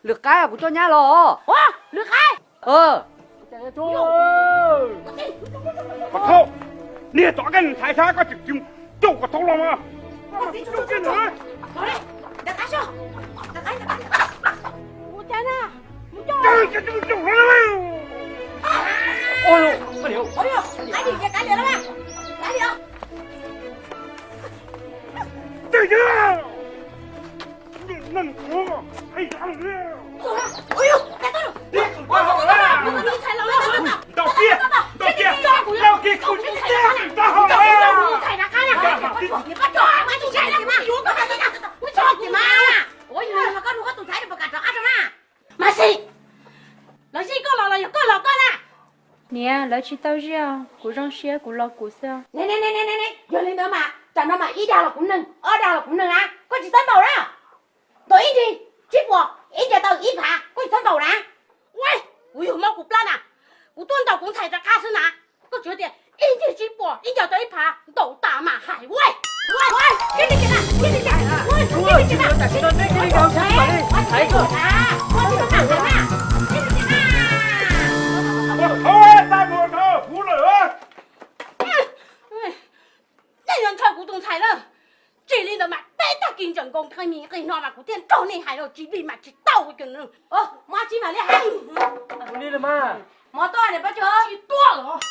Lwm qaib kuv coj nyab los. Lwm qaib. Koj thaub, niag tom koj ntxhais sab koj tseem tsis coj koj thaub los mas. Mas xij, lawv zij koj los los yog koj los koj na? Niam, lawv tsis tau zij, kuv zoo siab kuv los kuv xwb. Ne, yog li ntawd mas tam no mas ib dag los kuv neeg, ob dag los kuv neeg na, koj tsis txhob ntaus na. Ntaus ib ncig tsib puas, ib ncig tau ib phav, koj tsis txhob ntaus na. Ua, kuv yug mob kuv plab na, kuv tuaj ntaus kuv ntxhais rov qab xwb na. Koj tsis tias ib ncig tsib puas, ib ncig tau ib phav, ntaus tas mam hais ua. Nej yuav ntshaw kuv tus ntxhais lawm. Tsis li ntawd mas peb tag kis ntseem nkaus nqi mi nqi no mas kuv thiaj nrog nej hais los tsis li mas tsis tau. Mov tsis mam li hais. Mov tuaj niam Pob Cuag. Tsis tuaj los.